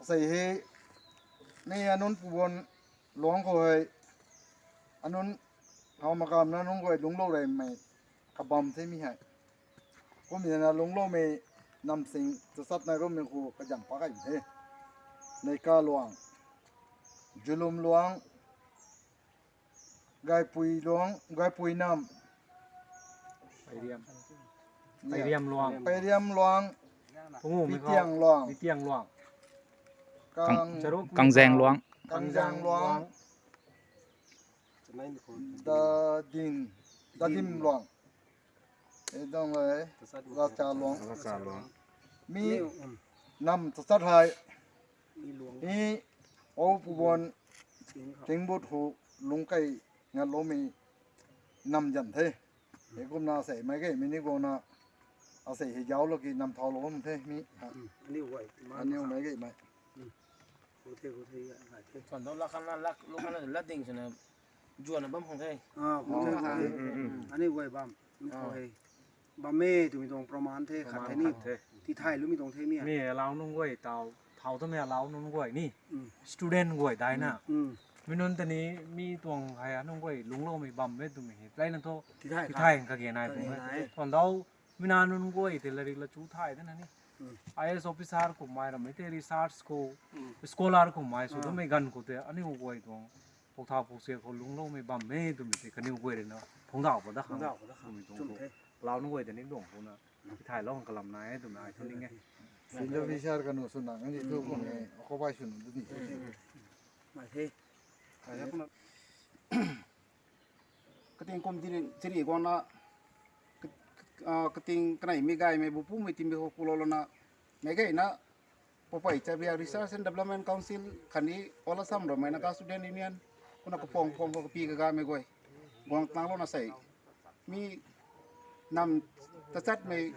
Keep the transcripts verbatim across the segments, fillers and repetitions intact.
Sei hei, ni anun Pubon luang khou hei, anun hau makamna nunc guay lungclou reymei kabam the mi hei. Kumna lungcloumei namsing tachat nai rummei khou kazang pa kai the. Neika luang, Julum luang, Gaipui luang, Gaipui nam, Peiriam. Peiriam luang. Peiriam luang, Pungumei khou. Pitiang luang. Pitiang luang. Kang, Kangzang luang. Kangzang luang. Dadin, Dadim luang. Ei dang le, Racha luang. Racha luang. Mi nam tachat hei. I, o Pubon, Tingbut hu lungckai ngatloumei nam zan the. Hei kumna sei meic gaymei ni guangna, asei hei zauclou ki nam thaulou bam the mi. Aniu meic gaymei. Kandau lak khan lak, lak khan lat ding swna, zuanna bam khang the. Aniu guay bam, mi khou hei. Bam e twmei tuang praman the, khat the ni. Tithay lumei tuang the mi. Mi alau nunc guay tau, thau twmei alau nunc guay ni. Student guay daina. Mi nunc ta ni, mi tuang hei anunc guay lungcloumei bam e twmei hei. Try na thu, tithay kage nai tuang e. Kandau, mi na nunc guay tei larik la chu thay dana ni. I A S officer kummei rammei tei research khou, scholar kummei sw twmei ganv khou tei aniu guay tuang pukthau puksiak khou lungcloumei bam e twmei tei kaniw guay rui na phungcdauh pa da khang. Twmei tuang khou, alau nunc guay tei ni duang khou na, tithaylou khang kalam nai e twmei ai thu ning e. Field officer kanu swna nganv di thu kummei, akhou bai swna du ni. Kating kum chiri guangna, kating kanei mei gaymei bu pumei timei khou kulou lana, meic gayna, Poupei Chabia Research and Development Council khatni All Assam Rongmei Naga Student Union, kumna kaphang phang khou kapi kagamei guay guang tanglouna sei, mi nam tachatmei,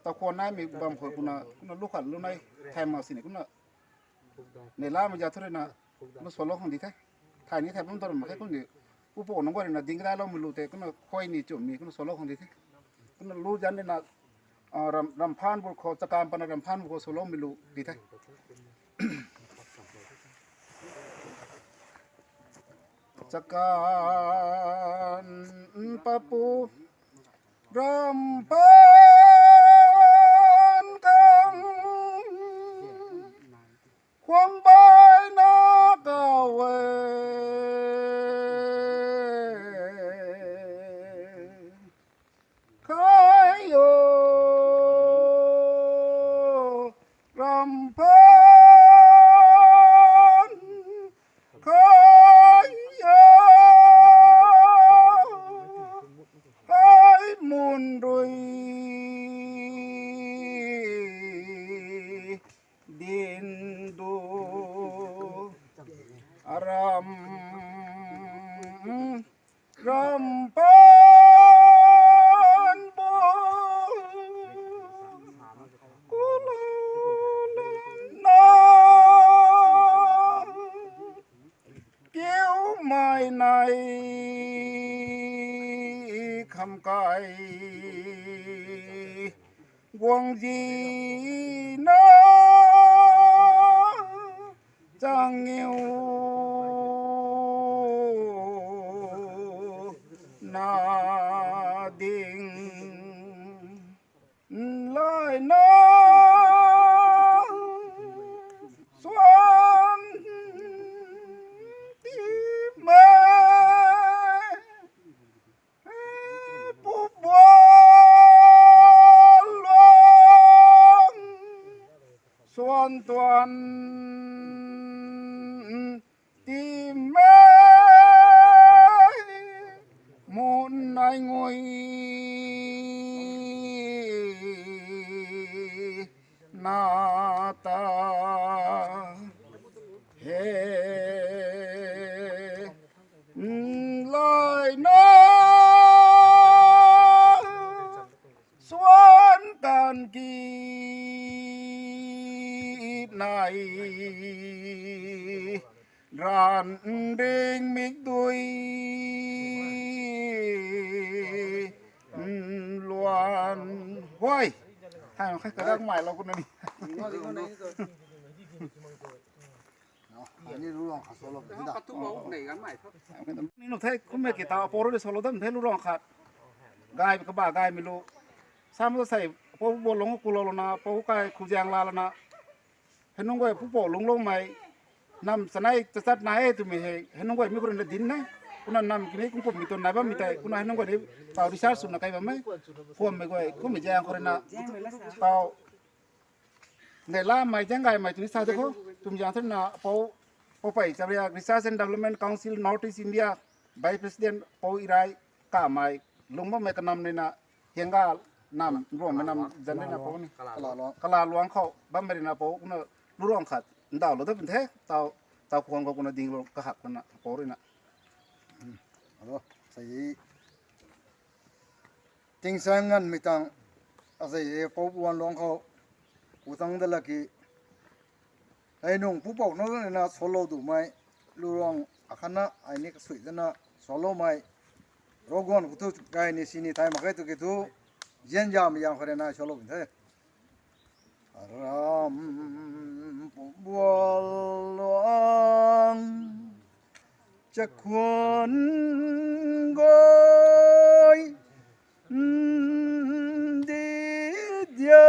takhwan naimei bam khou kumna, kumna lu khat lu nai thay mak sini kumna, neihlamei za thu rui na, kumna swlou khang di the. Thay ni thay bam tw ra mak khe kum di, upo nunc guay rui na ding kadailoumei lu tei kumna khuay ni chumhmei kumna swlou khang di the. Kumna lu zan rui na, ramphan bu khou, Chakan pana ramphan bu khou swloumei lu di the. Chakan papu ramphan kang khwang baina kau e. Kai o, ramphan kai o, kai mun rui din du, aram ramphan bu kulou lana kiu mai nai kham kai guang zina chang ngiu na ding lai na suan ti me. Pu Buan Luang suan tuan ti me mun nai ngui na ta he lai na suan kan ki nai ran ding mik dui luan huai. Hai khai kadak mai lo kuna ni. Ani lu rong khat solo da. Katu bau nei gan mai tho. Ni nu the kumme ki ta poro de solo dam the lu rong khat. Gai ka ba gai mi lu. Sam da sai po bo long ku lo na po kai khu jang la na. Hei nunc guay pu po lung lo mai. Nam sanai ta chat na e tu mi hei. Hei nunc guay mi kurin la din na. Kuna nam kini kung pum mi ton na bam mi tai. Kuna hei nunc guay ni tau research suna kai bam mai. Kuam mi guay kumme jang kurin na. Tau Nei la mai jang gai mai tuni sa de kho. Tum jang thun na po po pai Chabria Research and Development Council North East India Vice President po irai ka mai lung ba mai kanam nei na hianga nam ruang mai nam jan nei na po ni. Kala luang khou bam mai na po kuna lu ruang khat ndau lo da pun the tau tau kuang ko kuna ding lo ka hak na po ri na. Alo, sai. Tingsaeng nganmei tang, asei e pou puan luang khou, pu tang da laki, hei nung pu pou nunc na solo du mai, lu ruang akhatna, ai ni kasui dana, solo mai, Ravguangc khou thu gay ni sini thai mak khe tu ki thu, zian zam yang khou rui na solo bin the. Ram pu bual luang, chakhuan goi, di dia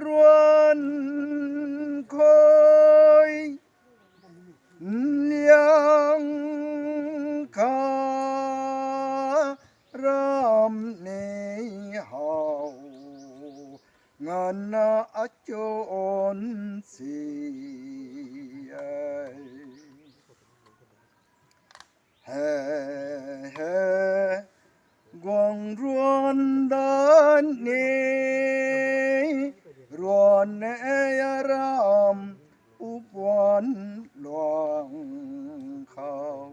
ruan khoi, liang kha ram nei hau, nganna achon si ai. He, he, guang ruan dan ni, ruan ne ram, upuan luang khou.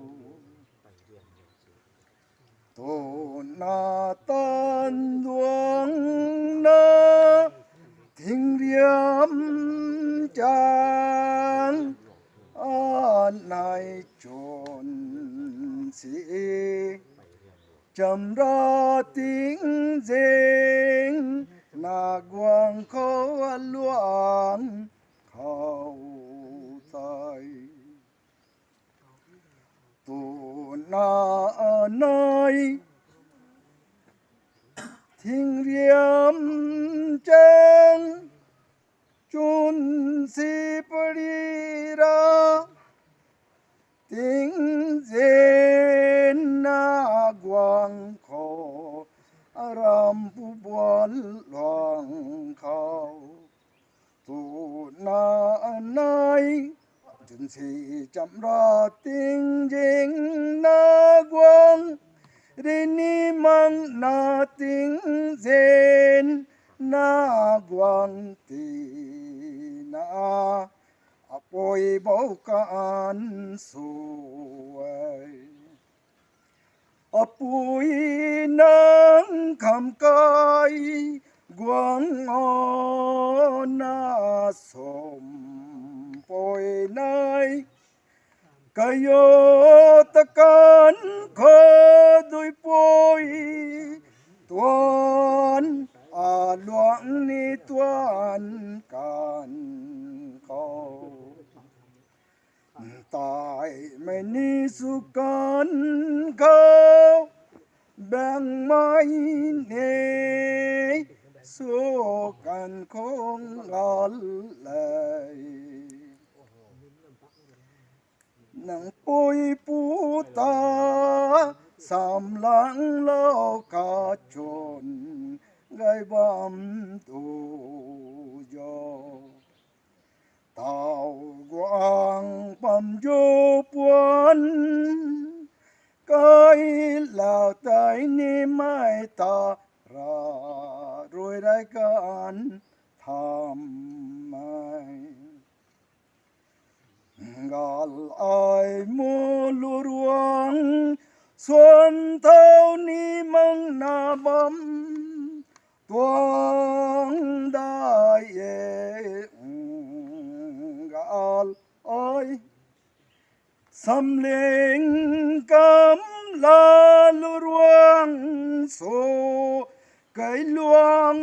Tuna tan duang na, thing riam chang, anai chun si, chamra ting zing, na guang khou luang khou tai. Tuna anai, thing riam chang, chun si pari ra, ting zen na guang khou, aram pu buan luang khou. Tuna anai, chun si chamra ting zing na guang, rini mang na ting zen na guang ti na, apui bou kan su ai. Apui nang kham kai guang o na som pui nai. Kayo takan kho dui pui tuan a luang ni tuan kan kho. Tai mei ni su kan khou, bang mai ni su kan khong ngal lei. Nang pui pu ta sam lang lo ka chun gai bam tu jo. Tau guang pam jo puan, kai lau tai ni mai ta ra rui rai kan tham mai. Gal ai mu lu ruang, suan thau ni mang na bam, tuang dai e, gal ai. Samling kam la lu ruang so, kai luang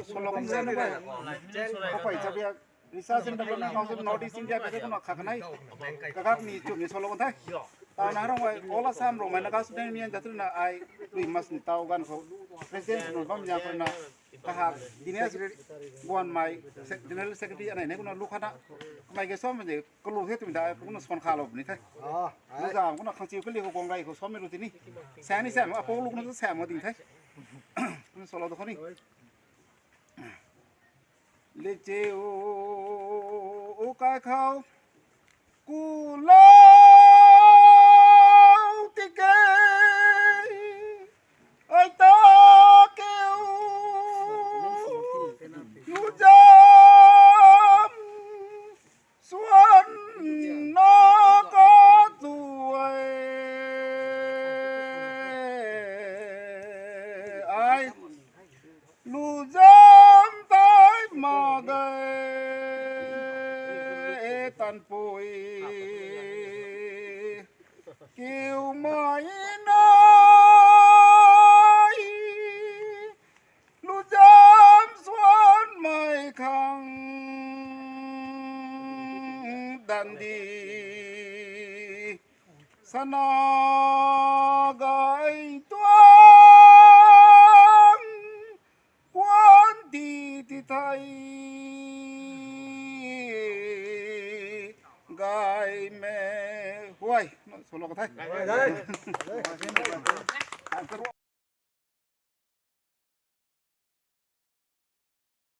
solo kan zan na bai. Ko pai cha bia Research and Development Council North East India pe kumna kha kanei. Kakak ni chum ni solo kan thai. Ta na rong wai all Assam rong mai Naga Student Union jatru na ai lui mas ni tau gan ko. President no bam ya ko na. Kaha Dinesh Guanmei, sec-, General Secretary anei ne kuna lu khana. Kamei ke som de kalu the tumi da kuna son kha lo ni the. Ah, lu ai. Zam kuna khang chiu kali ko kong rai ko som mi lu tini. Sang ni sang apo lu kuna sang ma ding the. Kuna solo do khani. Le chiu u kai khau. Ku lo tike. Ai ta keu. Lu zam. Suan na ka tu ai. Ai. Lu zam tai ma gai tan pui. Kiu mai nai. Lu zam suan mai khang dan di. Sana gai tuang kuan di ti thai. Gai me huai. Solo ka thai.